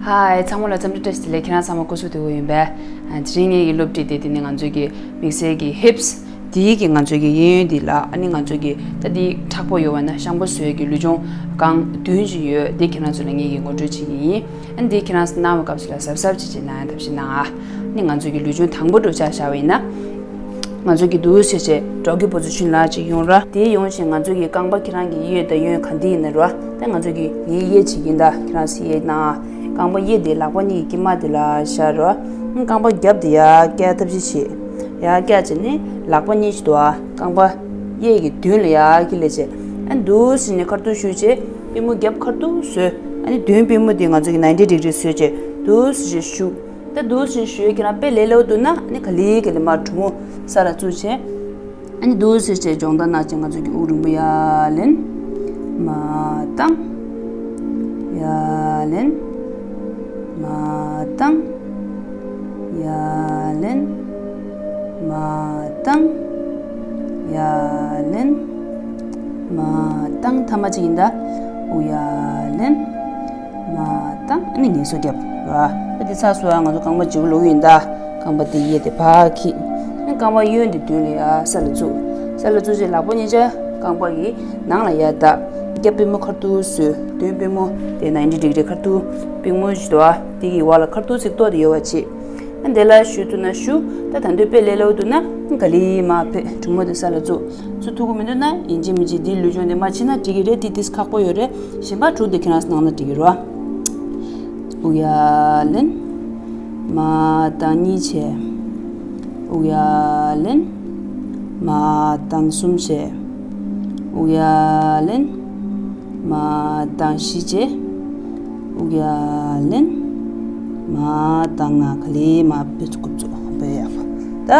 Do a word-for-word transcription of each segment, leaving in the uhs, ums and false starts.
ཧའི། ཚང་མ་ལ་འཚམས་འདྲི་བཀྲ་ཤིས་བདེ་ལེགས། ཁྱེད་རང་ཚང་མ་སྐུ་གཟུགས་བདེ་པོ་ཡིན་པས། ཨ། དེ་རིང་ངེད་ཀྱི་སློབ་ཁྲིད་དེ་དེ་ནི་ང་ཚོའི་གི་དམིགས་བསལ་གྱི་ཧིབ་སི་དེའི་གི་ང་ཚོའི་གི་གཡས་གཡོན་འདི་ལ། ཨ་ནི་ང་ཚོའི་གི་ད་འདི་མཁྲེགས་པོ་ཡོང་བ་ན་ཤམ་པོ་བཟོ་ཡས་ཀྱི་ལུས་སྦྱོང་རྐང་བདུན་ཅིག་ཡོད། དེ་ཁྱེད་རང་ཚོ་ལ་ངེད་ཀྱིས་ངོ་སྤྲོད་བྱེད་ཀྱི་ཡིན། ཨ་ནི་དེ་ཁྱེད་རང་ཚོ་གནང་བའི་སྐབས་སུ་ལ་གཟབ་གཟབ་བྱེད་བྱེད་གནང་ཡ་ཐབས་ཤེས་གནང་ཨ། ཨ་ནི་ང་ཚོའི་གི་ལུས་སྦྱོང་དང་པོ་འགྲོ་ཆ་བཞག་པ་ཡིན་ན། ང་ཚོ་གི་འདུག་སེ་བྱས་འགྲོ་གི་པོ་ཛི་ཤན་ལ་ཅིག་ཡོང་ར། དེ་ཡོང་བཞིན་ང་ཚོ་གི་རྐང་པ་ཁྱེད་རང་གི་གཡས་དང་གཡོན་ག་འདི་ཡིན་ན་ར། ད་ང་ཚོ་གི་ངའི་གཡས་བྱེད་ཀྱིན་ད། ཁྱེད་རང་ཚོ་གཡས་ན། རྐང་པ་གཡས་དེ་ལག་པ་གཉིས་ཀྱི་དཀྱིལ་མ་དེ་ལ་བཞག་ར། རྐང་པ་རྒྱབ་དེ་ཡར་བཀྱག་ཐབས་ཤེས་བྱེད། ཡར་བཀྱག་བྱས་ནས་ལག་པ་གཉིས་ཤིག་འདུག་ཨ། རྐང་པ་གཡས་ཀྱི་མདུན་ལ་ཡར་ཁྱེར་ལ་བྱས། ཨ་ནི་འདུག་སེ་ནས་ཁ་ཐུག་བཞུགས་བྱས། པུས་མོ་རྒྱབ་ཁ་ཐུག་བཟོས། ཨ་ནི་མདུན་པུས་མོ་དེ་ང་ཚོ་གི་ནའིན་ཊི་ཌི་གྷི་རི་བཟོས་བྱས་འདུག་སེ་བཞུགས། ད་འདུག་སེ་བཞུགས། ཁྱེད་རང་དཔེ་ལས་སླ་པོ་འདུག་ན། ཨ་ནི་ག་ལེ་ག་ལེ་མར་གྲུ་མོ་ས་ལ་བཙུགས་བྱས། ཨ་ནི་འདུག་སེ་བྱས་སྦྱོང་བརྡར་གནང་བྱས། ང་ཚོ་གི་དབུགས་རིང་པོ་ཡར་ལེན། མར་བཏང་། ཡར་ལེན། མར་བཏང་། ཡར་ལེན། མར་བཏང་། ཡར་ལེན། མར་བཏང་། ཐ་མ་གཅིག་ཡིན་ད། དབུགས་ཡར་ལེན། མར་བཏང་། ཨ་ནི་ངལ་གསོ་རྒྱབ་ར། ད་འདི་ཚར་སོང་ང་ཚོ་རྐང་པ་བརྗེ་པོ་ལོག་ཡིན་ད། རྐང་པ་འདི་གཡས་དེ་ཕར་འཁྱེར། ཨ་ནི་རྐང་པ་གཡོན་དེ་མདུན་ལ་ཡར་ས་ལ་བཙུགས། ས་ལ་བཙུགས་བྱས་ལག་པ་གཉིས་ཆ་རྐང་པ་གི་ནང་ལ་ཡར་བརྡབ། རྒྱབ་པུས་མོ་ཁ་ཐུག་བཟོས། མདུན་པུས་མོ་དེ་ནའིན་ཊི་ཌི་གྷི་རི་ཁ་ཐུག་པུས་མོ་བཞི་དོ་ཨ། དེ་གི་འོག་ལ་ཁ་ཐུག་ཚིགས་ཐོག་དེ་ཡོད་པ་བྱེད། ཨ་ནི་དེ་ལ་བཞུགས་ཐུབ་ན་བཞུགས། ད་ད་འདོད་དཔེ་ལས་སླ་པོ་འདུག་ན་ག་ལེ་མར་ཕེབས། གྲུ་མོ་དེ་ས་ལ་བཙུགས། བཙུགས་ཐུབ་ཀྱི་མི་འདུག་ན་ཡིན་གཅིག་མིན་གཅིག་འདིའི་ལུས་སྦྱོང་དེ་མར་བྱས་ན་འགྲིག་གི་རེད། དེ་ཏིས་ཁག་པོ་ཡོད་རེད། གཞན་པ་དྲུག་དེ་ཁྱེད་རང་ཚོ་གནང་ན་འགྲིག་གི་རེད་བ། དབུགས་ཡར་ལེན། མར་བཏང་། གཉིས་བྱས། དབུགས་ཡར་ལེན། མར་བཏང་། གསུམ་བྱས། དབུགས་ཡར་ལེན། མར་བཏང་། བཞི་བྱས། དབུགས་ཡར་ལེན། མར་བཏང་། ལྔ། ག་ལེ་མར་ཕེབས། རྐུབ་བཙུགས། དཔེ་ཡག་པོ། ད་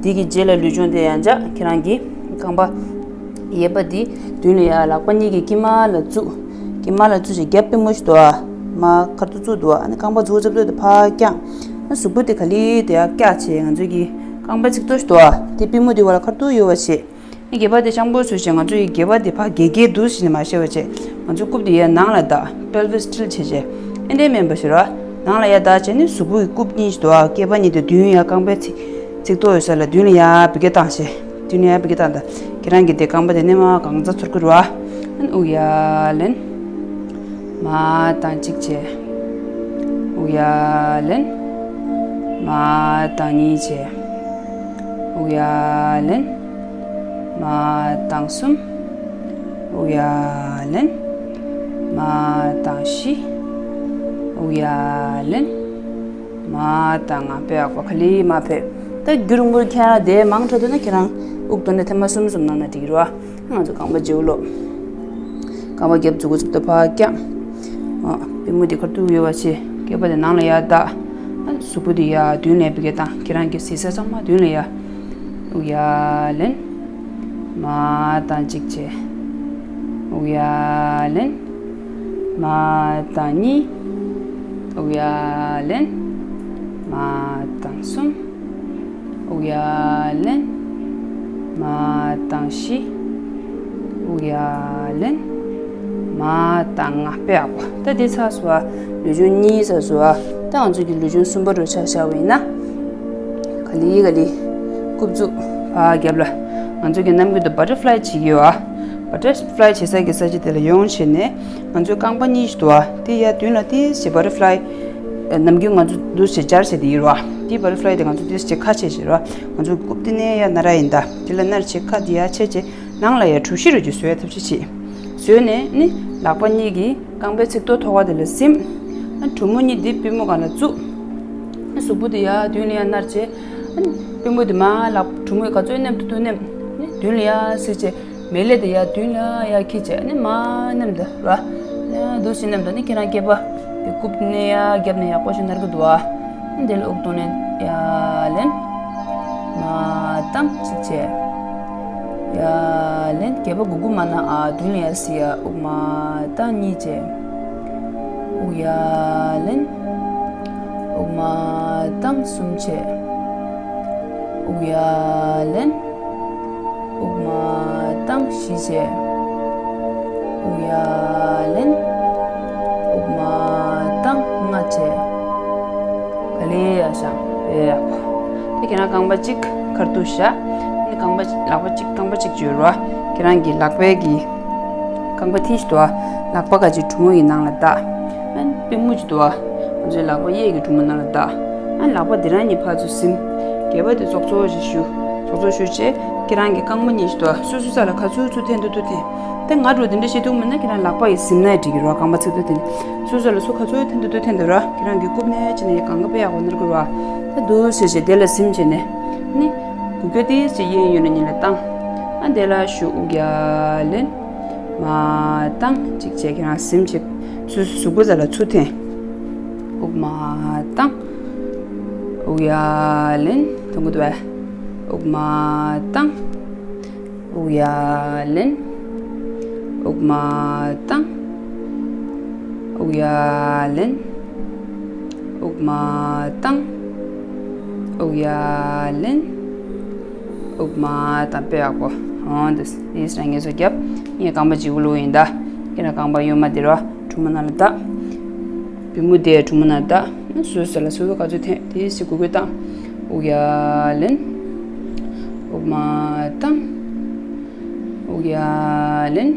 འདི་གི་རྗེས་ལ་ལུས་སྦྱོང་དེ་ཡང་བྱས། ཁྱེད་རང་གི་རྐང་པ་གཡས་པ་འདི་མདུན་ལ་ཡར་ལག་པ་གཉིས་ཀྱི་དཀྱིལ་མ་ལ་བཙུགས། དཀྱིལ་མ་ལ་བཙུགས་བྱས་རྒྱབ་པུས་མོ་ཞིག་འདུག་ཨ། མར་ཁ་ཐུག་བཙུགས་འདུག་ཨ། ཨ་ནི་རྐང་པ་མཛུབ་མོ་རྩེ་ཏོག་དེ་ཕར་བརྐྱངས། ཨ་གཟུགས་པོ་དེ་ག་ལེ་དེ་ཡར་བཀྱག་བྱས། ང་ཚོའི་གི་རྐང་པ་ཚིགས་ཐོག་ཞིག་འདུག་ཨ། དེ་པུས་མོ་དེ་འོག་ལ་ཁ་ཐུག་ཡོད་པ་བྱས། ཨ་ནི་སྒལ་པ་དེ་ཤམ་པོ་བཟོས་བྱས། ང་ཚོའི་གི་སྒལ་པ་དེ་ཕར་བརྒལ་བརྒལ་འདུག་ཟེར་ནས་མ་བཤད་པ་བྱས། ང་ཚོའི་རྐུབ་དེ་ཡར་ནང་ལ་བརྡབ། པེལ་ཝིས་ཊིལ་བྱས་བྱས། ཨེ་འདྲའི་མིན་པ་ཞིག་ར། ནང་ལ་ཡར་བརྡབ་བྱས་ནས་གཟུགས་པོ་གི་རྐུབ་གཉིས་ཤིག་འདུག་ཨ། སྐེད་པ་གཉིས་དེ་མདུན་ཡར་རྐང་པའི་ཚིགས་ཚིགས་ཐོག་ཡོད་ས་ལ་མདུན་ལ་ཡར་བི་ཀ་བཏང་བྱས། མདུན་ལ་ཡར་བི་ཀ་བཏང་། ད་ཁྱེད་རང་གི་དེ་རྐང་པ་དེ་ནས་མར་གང་ཚ་ཚོར་གི་རེད་བ། ཨ་ནི་དབུགས་ཡར་ལེན། མར་བཏང་། གཅིག་བྱས། དབུགས་ཡར་ལེན། མར་བཏང་། གཉིས་བྱས། དབུགས་ཡར་ལེན། མར་བཏང་། གསུམ། དབུགས་ཡར་ལེན། མར་བཏང་། བཞི། དབུགས་ཡར་ལེན། མར་བཏང་། ལྔ། དཔེ་ཡག་པོ། ག་ལེ་མར་ཕེབས། ད་རྒྱུན་རིང་པོར་ཁྱེད་རང་དེ་མང་དྲགས་འདུག་ན་ཁྱེད་རང་དབུགས་གཏོང་ནས་ཐེངས་མ་གསུམ་གསུམ་གནང་ན་འགྲིག་གི་རེད་བ། ང་ཚོ་རྐང་པ་བརྗེ་པོ་ལོག་རྐང་པ་རྒྱབ་མཛུབ་གུ་མཛུབ་ཐོ་ཕར་བརྐྱངས། ཨ། པུས་མོ་དེ་ཁ་ཐུག་ཡོད་པ་བྱས། སྐེད་པ་དེ་ནང་ལ་ཡར་བརྡབ། ཨ། གཟུགས་པོ་དེ་ཡར་མདུན་ལ་བི་ཀ་བཏང་། ཁྱེད་རང་གི་གཟིགས་ས་ཚང་མ་མདུན་ལ་ཡར། དབུགས་ཡར་ལེན། མར་བཏང་། གཅིག་བྱས། དབུགས་ཡར་ལེན། མར་བཏང་། གཉིས། དབུགས་ཡར་ལེན། མར་བཏང་། གསུམ། དབུགས་ཡར་ལེན། མར་བཏང་། བཞི། དབུགས་ཡར་ལེན། མར་བཏང་། ལྔ། དཔེ་ཡག་པོ། ད་འདི་ཚར་སོང་བ། ལུས་སྦྱོང་གཉིས་ཚར་སོང་བ། ད་ང་ཚོ་གི་ལུས་སྦྱོང་གསུམ་པ་འགྲོ་ཆ་བཞག་པ་ཡིན་ན། ག་ལེ་ག་ལེ་རྐུབ་བཙུགས། ཕར་རྒྱབ་ལ། ང་ཚོ་གི་ནམ་རྒྱུན་དུ་བ་ཊར་ཕ་ལའི་བྱེད་ཀྱི་ཡོད་ཨ། བ་ཊར་ཕ་ལའི་བྱེད་ས་གི་ས་ཆ་དེ་ལ་ཡོང་བྱས་ནས། ང་ཚོའི་རྐང་པ་གཉིས་ཤིག་འདུག་ཨ། དེ་ཡར་མདུན་ལ་ཏིས་བྱས་བ་ཊར་ཕ་ལའི། ཨ། ནམ་རྒྱུན་ང་ཚོ་འདུག་སེ་སྦྱར་བྱས་དེ་ཡོད་རེད་བ། དེ་བ་ཊར་ཕ་ལའི་དེ་ང་ཚོ་ཏིས་བྱས་ཁ་ཕྱེ་བྱས་རེད་བ། ང་ཚོ་རྐུབ་དེ་ནས་ཡར་ན་ར་ཡིན་ད། དེ་ལ་ན་ར་བྱས་ཁ་དེ་ཡར་ཕྱེ་བྱས། ནང་ལ་ཡར་གྲུ་བཞི་རུ་ཅིག་བཟོ་ཡ་ཐབས་ཤེས་བྱེད། བཟོས་ནས་ནི་ལག་པ་གཉིས་ཀྱིས་རྐང་པའི་ཚིགས་ཐོག་ཐོག་ཁ་དེ་ལ་ཟིན། ཨ། གྲུ་མོ་གཉིས་དེ་པུས་མོ་སྒང་ལ་བཙུགས། ཨ། གཟུགས་པོ་དེ་ཡར་མདུན་ལ་ཡར་ན་ར་བྱས། ཨ། པུས་མོ་དེ་མར་ལག་གྲུ་མོ་ག་ཚོད་མནན་ཐུབ་ཐུབ་མནན། ཨ་ནི་མདུན་ལ་ཡར་གཟིགས་བྱས། མལ་ལས་དེ་ཡར་མདུན་ལ་ཡར་འཁྱེར་བྱས། ཨ་ནི་མར་མནན་ད་ར། ཡར་འདུག་སེ་མནན་ད། ཨ་ནི་ཁྱེད་རང་སྐེད་པ་དེ་རྐུབ་ནས་ཡར་རྒྱབ་ནས་ཡག་པོ་ཞིག་ན་ར་གི་འདུག་ཨ། ཨ་ནི་དེ་ལ་དབུགས་གཏོང་ནས་ཡར་ལེན། མར་བཏང་། གཅིག་བྱས། ཡར་ལེན། སྐེད་པ་གུག་གུག་མ་ན་ཨ་མདུན་ལ་ཡར་གཟིགས་ཡ། དབུགས་མར་བཏང་། གཉིས་བྱས། དབུགས་ཡར་ལེན། དབུགས་མར་བཏང་། གསུམ་བྱས། དབུགས་ཡར་ལེན། དབུགས་མར་བཏང་། བཞི་བྱས། དབུགས་ཡར་ལེན། དབུགས་མར་བཏང་། ལྔ་བྱས། ཨེ། དེ་ཁྱེད་རང་རྐང་པ་གཅིག་ཁ་ཐུག་བཞག་ཨ་ནི་རྐང་པ་ལག་པ་གཅིག་རྐང་པ་གཅིག་འཇུས་རོགས། ཁྱེད་རང་གི་ལག་པའི་གི་རྐང་པ་མཐིལ་ཞིག་ཏུ་ལག་པ་ག་ཅིག་གྲུ་མོ་ཡི་ནང་ལ་བཏགས། ཨ་ནི་པུས་མོ་གཅིག་ཏུ་ང་ཚོའི་ལག་པ་གཡས་ཀྱི་གྲུ་མོ་ནང་ལ་བཏགས། ཨ་ནི་ལག་པ་འདི་རང་གཉིས་ཕར་ཚུར་ཟིམ། སྒལ་པ་དེ་ཙོག་ཙོག་ཞིག་གཞུ། ཙོག་ཙོག་གཞུ་བྱས་ཁྱེད་རང་གི་རྐང་པ་གཉིས་ཞིག་ཏུ་སོ་སོའི་ས་ལ་ག་ཚོད་ཚོད་འཐེན་ཐུབ་ཐུབ་འཐེན། དེ་ང་འགྲོ་དེ་འདྲ་བྱེད་ཐུབ་མེད་ན་ཁྱེད་རང་ལག་པ་ཡིས་ཟིམ་ན་འགྲིག་གི་རོ། རྐང་པ་ཚིག་ཏུ་འཐེན། སོ་སོ་ལ་སོ་ག་ཚོད་འཐེན་ཐུབ་ཐུབ་འཐེན་དུ་རོ། ཁྱེད་རང་གི་རྐུབ་ནས་ཕྱིན་ནས་གང་ག་དཔེ་ཡག་པོ་ནར་གི་རོ། ད་འདུག་སེ་བྱས་དེ་ལ་ཟིམ་བྱས་ནས་ནི། གུ་གེ་དེ་ཅིག་གཡས་གཡོན་ལ་གཉིས་ལ་བཏང་། ཨ་དེ་ལ་གཞུ། དབུགས་ཡར་ལེན། མར་བཏང་། གཅིག་བྱས་ཁྱེད་རང་ཟིམ་བྱས། སོ་སོའི་གཟུགས་པོ་རྩ་ལ་ཚུར་འཐེན། དབུགས་མར་བཏང་། དབུགས་ཡར་ལེན། ཐུང་གུ་དུ་བས། དབུགས་མར་བཏང་། དབུགས་ཡར་ལེན། དབུགས་མར་བཏང་། དབུགས་ཡར་ལེན། དབུགས་མར་བཏང་། དབུགས་ཡར་ལེན། དབུགས་མར་བཏང་། དཔེ་ཡག་པོ། འོ་འདུག་སེ་རང་ངལ་གསོ་རྒྱབ། ངས་རྐང་པ་གཅིག་པུ་བླུགས་ཡིན་ད། ཁྱེད་རང་རྐང་པ་གཡོན་མ་འདི་རོ། གྲུ་མོ་ནང་ལ་བཏགས། པུས་མོ་དེ་གྲུ་མོ་ནང་བཏགས། སོ་སོ་ལ་སོ་སོ་ག་ཚོད་འཐེན། དེ་སི་གུ་གུ་བཏང་། དབུགས་ཡར་ལེན། དབུགས་མར་བཏང་། དབུགས་ཡར་ལེན།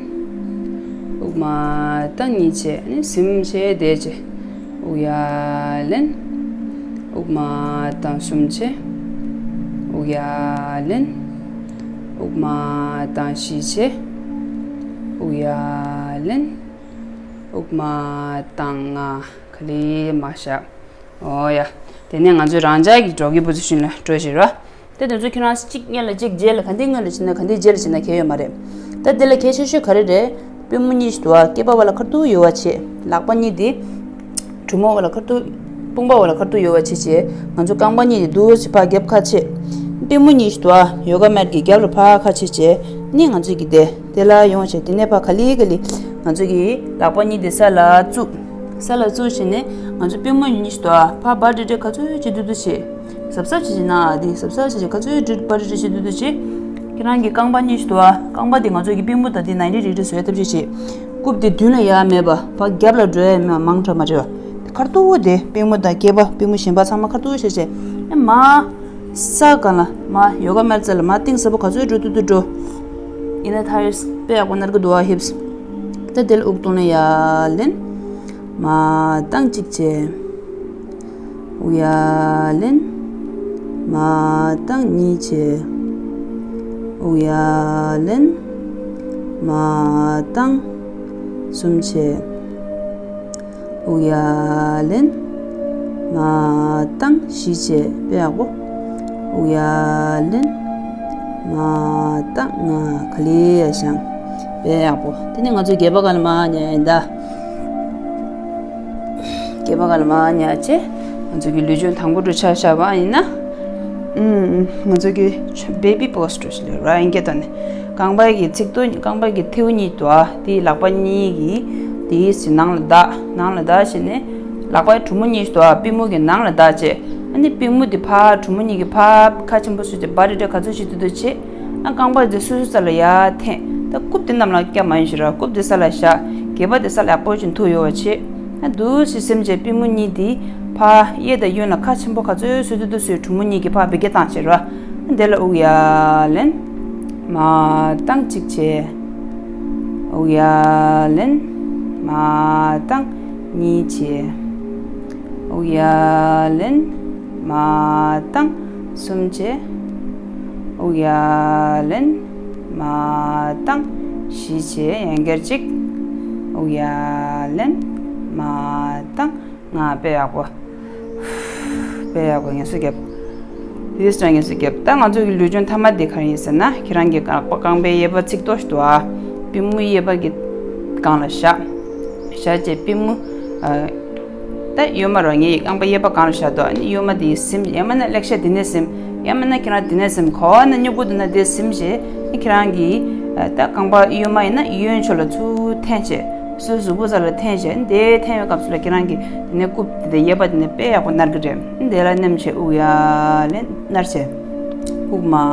དབུགས་མར་བཏང་། གཉིས་བྱས་ནི་ཟིམ་བྱས་བསྡད་བྱས། དབུགས་ཡར་ལེན། དབུགས་མར་བཏང་། གསུམ་བྱས། དབུགས་ཡར་ལེན། དབུགས་མར་བཏང་། བཞི་བྱས། དབུགས་ཡར་ལེན། དབུགས་མར་བཏང་། ལྔ། ག་ལེར་མར་བཞག་འོ་ཡ། དེ་ནས་ང་ཚོས་རང་འཇགས་ཀྱི་འགྲོ་གི་པོ་ཟི་ཤིན་ལ་འགྲོ་བཞིན་རོ། དེ་དེ་ཚོ་ཁྱེད་རང་གཅིག་སྔོན་ལ་གཅིག་རྗེས་ལ་ག་འདི་སྔོན་ལ་བྱེད་ན་ག་འདི་རྗེས་ལ་བྱེད་ན་གལ་ཡོད་མ་རེད། ད་དེ་ལ་གལ་ཆེ་ཤོས་ག་རེ་རེད། པུས་མོ་གཉིས་ཤིག་འདུག་ཨ། སྐེད་པ་བ་ལ་ཁ་ཐུག་ཡོལ་བ་བྱེད། ལག་པ་གཉིས་དེ་གྲུ་མོ་བ་ལ་ཁ་ཐུག་དཔུང་པ་བ་ལ་ཁ་ཐུག་ཡོལ་བ་བྱེད་བྱེད། ང་ཚོ་རྐང་པ་གཉིས་དེ་འདུག་སེ་ཕར་རྒྱབ་ཁ་ཕྱེ། པུས་མོ་གཉིས་ཤིག་འདུག་ཨ། ཡོ་ག་མེཊ་གི་རྒྱབ་ལ་ཕར་ཁ་ཕྱེ་བྱེད། ནི་ང་ཚོས་ཀྱི་དེ་དེ་ལ་ཡོང་བྱེད། དེ་ནས་ཕར་ག་ལེ་ག་ལེ་ང་ཚོས་ཀྱི་ལག་པ་གཉིས་དེ་ས་ལ་བཙུགས། ས་ལ་བཙུགས་བྱས་ནས་ང་ཚོ་པུས་མོ་གཉིས་ཤིག་འདུག་ཨ། ཕར་འབར་ཏྲི་ཏྲི་ག་ཚོད་བྱེད་ཐུབ་ཐུབ་བྱེད། གཟབ་གཟབ་བྱེད་བྱེད་ན་ཨ་དེ་གཟབ་གཟབ་བྱེད་བྱེད། ག་ཚོད་འབར་ཏྲི་ཏྲི་བྱེད་ཐུབ་ཐུབ་བྱེད། ཁྱེད་རང་གི་རྐང་པ་གཉིས་ཤིག་འདུག་ཨ། རྐང་པ་དེ་ང་ཚོ་གི་པུས་མོ་དང་དེ་ནའི་ཊི་ཌི་ཌི་གྲི་བཟོ་ཡ་ཐབས་ཤེས་བྱེད། རྐུབ་དེ་མདུན་ལ་ཡར་མེད་པ་ཕར་རྒྱབ་ལ་འགྲོ་ཡ་མེད་པ་མང་དྲགས་མ་བྱེད་པ། ཁ་ཐུག་དེ་པུས་མོ་དང་སྐེད་པ་པུས་མོ་གཞན་པ་ཚང་མ་ཁ་ཐུག་བྱས་བྱས། ཨེ་མ། ས་སྒང་ལ་མ་ཡོ་ག་མེཊ་རྩ་ལ་མ་གཏིང་ཟབ་པོ་ག་ཚོད་འགྲོ་ཐུབ་ཐུབ་འགྲོ། ཡིན་ན་ཐ་ཡོར་དཔེ་ཡག་པོ་ནར་གི་འདུག་ཨ། ཧིབས། ད་དེ་ལ་དབུགས་གཏོང་ལེན་ཡར་ལེན། མར་བཏང་། གཅིག་བྱས། དབུགས་ཡར་ལེན། མར་བཏང་། གཉིས་བྱས། དབུགས་ཡར་ལེན། མར་བཏང་། གསུམ་བྱས། དབུགས་ཡར་ལེན། མར་བཏང་། བཞི་བྱས། དཔེ་ཡག་པོ། དབུགས་ཡར་ལེན། མར་བཏང་། ལྔ། ག་ལེ་ཡར་བཞེངས། དཔེ་ཡག་པོ། དེ་ནས་ང་ཚོས་སྒལ་པ་སྒང་ལ་མར་ཉལ་ཡིན་ད། སྐེད་པ་སྒང་ལ་མར་ཉལ་བྱས། ང་ཚོ་གི་ལུས་སྦྱོང་དང་པོ་འགྲོ་ཆ་བཞག་པ་ཡིན་ན། ཨུམ། ང་ཚོ་གི་བེ་བི་པོ་སི་འགྲོ་ཞིག་ལ་ར་ཡིན་སྐད་བཏང་ནས། རྐང་པའི་གི་ཚིགས་ཏོ་རྐང་པའི་གི་མཐེ་བོ་གཉིས་འདུག་ཨ། དེའི་ལག་པ་གཉིས་ཀྱིས་དེའི་ནང་ལ་བདག་ནང་ལ་བདག་བྱས་ནས། ལག་པའི་གྲུ་མོ་གཉིས་འདུག་ཨ། པུས་མོ་གི་ནང་ལ་བདག་བྱས། ཨ་ནི་པུས་མོ་དེ་ཕར་གྲུ་མོ་གཉིས་ཀྱི་ཕར་ཁ་ཆེན་པོ་བཟོས་ཏེ་འབར་ཏྲི་ཏྲི་ག་ཚོད་བྱེད་ཐུབ་ཐུབ་བྱེད། ཨ་རྐང་པ་དེ་སོ་སོའི་ས་ལ་ཡར་འཐེན། ད་རྐུབ་དེ་གནམ་ལ་བཀྱག་མ་ཡིན་ཞིག་ར། རྐུབ་དེ་ས་ལ་བཞག་སྒལ་པ་དེ་ས་ལ་ཡག་པོ་ཅིག་ཐུག་ཡོད་པ་བྱེད། ཨ་འདུག་སེ་ཟིམ་བྱས་པུས་མོ་གཉིས་དེ་ཕར་གཡས་དང་གཡོན་ལ་ཁ་ཆེན་པོ་ག་ཚོད་བཟོ་ཐུབ་ཐུབ་བཟོས། གྲུ་མོ་གཉིས་ཀྱི་ཕར་འབུད་རྒྱག་བཏང་བྱེད་ར། ཨ་དེ་ལ་དབུགས་ཡར་ལེན། མར་བཏང་། གཅིག་བྱས། དབུགས་ཡར་ལེན། མར་བཏང་། གཉིས་བྱས། དབུགས་ཡར་ལེན། མར་བཏང་། གསུམ་བྱས། དབུགས་ཡར་ལེན། མར་བཏང་། བཞི་བྱས། ཡང་བསྐྱར་གཅིག་དབུགས་ཡར་ལེན། མར་བཏང་། ལྔ། དཔེ་ཡག་པོ། དཔེ་ཡག་པོ། ངལ་གསོ་རྒྱབ། དེ་ཙང་ངལ་གསོ་རྒྱབ། ད་ང་ཚོ་གི་ལུས་སྦྱོང་མཐའ་མ་དེ་ག་རེ་ཡིན་ཟེར་ན། ཁྱེད་རང་གི་རྐང་པ་རྐང་པའི་གཡས་པ་ཚིགས་ཏོ་ཞིག་འདུག་ཨ། པུས་མོ་གཡས་པ་གི་སྒང་ལ་བཞག་བཞག་བྱས་པུས་མོ། ཨ། ད་གཡོན་མ་རོ། ངའི་རྐང་པ་གཡས་པ་སྒང་ལ་བཞག་འདུག་ཨ་ནི་གཡོན་མ་དེ་ཟིམ། ཡང་མིན་ན་ལེགས་ཤ་དེ་ནས་ཟིམ། ཡང་མིན་ན་ཁྱེད་རང་དེ་ནས་ཟིམ། ག་བ་ན་སྨྱུ་གུ་འདུག་ན་དེ་ཟིམ་བྱས། ཁྱེད་རང་གི་ད་རྐང་པ་གཡོན་མ་ཡིན་ན་གཡོན་ཕྱོགས་ལ་ཚུར་འཐེན་བྱས། སོ་སོའི་གཟུགས་པོ་ས་ལ་འཐེན་བྱས། དེ་འཐེན་པའི་སྐབས་སུ་ལ་ཁྱེད་རང་གི་དེ་ནས་རྐུབ་དེ་གཡས་པ་དེ་ནས་དཔེ་ཡག་པོ་ནར་གི་རེད། དེ་ལ་མནན་བྱས་དབུགས་ཡར་ལེན་ནར་བྱས། དབུགས་མར་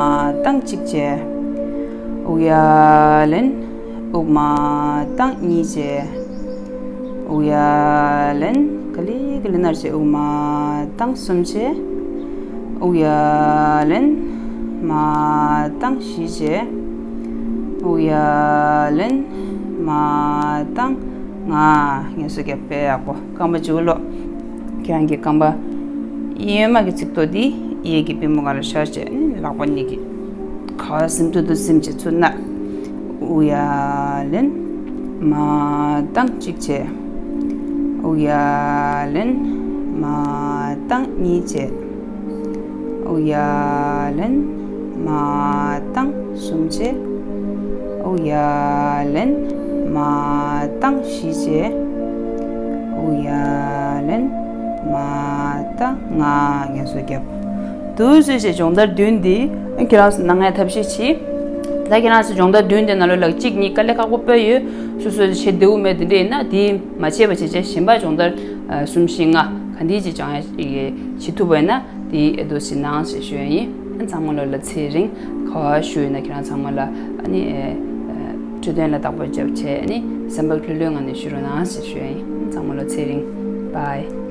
བཏང་། གཅིག་བྱས། དབུགས་ཡར་ལེན། དབུགས་མར་བཏང་། གཉིས་བྱས། དབུགས་ཡར་ལེན། ག་ལེ་ག་ལེ་ནར་བྱས། དབུགས་མར་བཏང་། གསུམ་བྱས། དབུགས་ཡར་ལེན། མར་བཏང་། བཞི་བྱས། དབུགས་ཡར་ལེན། མར་བཏང་། ལྔ། ངལ་གསོ་རྒྱབ། དཔེ་ཡག་པོ། རྐང་པ་མཇུག་ལོག་ཁྱེད་རང་གི་རྐང་པ་གཡོན་མ་གི་ཚིགས་ཐོ་འདི་གཡས་ཀྱི་པུས་མོ་སྒང་ལ་ཤར་བྱས། ཨ་ནི་ལག་པ་གཉིས་ཀྱིས་ག་པར་ཟིན་ཐུབ་ཐུབ་ཟིན་བྱས་ཚུར་མནན། དབུགས་ཡར་ལེན། མར་བཏང་། གཅིག་བྱས། དབུགས་ཡར་ལེན། མར་བཏང་། གཉིས་བྱས། དབུགས་ཡར་ལེན། མར་བཏང་། གསུམ་བྱས། དབུགས་ཡར་ལེན། མར་བཏང་། བཞི་བྱས། དབུགས་ཡར་ལེན། མར་བཏང་། ལྔ། ངལ་གསོ་རྒྱབ། འདུག་སེ་བྱས་སྦྱོང་བརྡར་བདུན་འདི་ཁྱེད་རང་ཚོ་གནང་ཡ་ཐབས་ཤེས་གྱིས། ད་ཁྱེད་རང་ཚོ་སྦྱོང་བརྡར་བདུན་དེ་ནང་ལོགས་ལ་གཅིག་གཉིས་དཀའ་ལས་ཁག་པོ་དཔེ་ཡོད། སོ་སོ་བྱེད་བདེ་བོ་མེད་དེ་འདྲ་ཡིན་ན། དེ་མ་བྱས་པ་བྱས་བྱས་གཞན་པ་སྦྱོང་བརྡར་ཨ་གསུམ་བཞི་ལྔ་ག་འདྲ་ཅིག་སྦྱང་ཡ་ཡི་བྱེད་ཐུབ་པ་ཡིན་ན། དེ་ཨེ་འདུག་སེ་གནང་ཞེས་ཞུ་ཡ་ཡིན། ཨ་ཚང་མ་ལོ་ལ་ཚེ་རིང་། ག་པར་བཞུགས་ཡོད་ན་ཁྱེད་རང་ཚང་མ་ལ་ཨ་ནི་ཨེ་ཨེ་འཕྲོད་བསྟེན་ལ་བདག་པོ་རྒྱབ་བྱས། ཨ་ནི་སེམས་པ་ལྷོད་ལྷོད་ངང་ནས་བཞུགས་རོགས་གནང་ཞེས་ཞུ་ཡ་ཡིན། ཨ་ཚང་མ་ལོ་ཚེ་རིང་། བཱའི།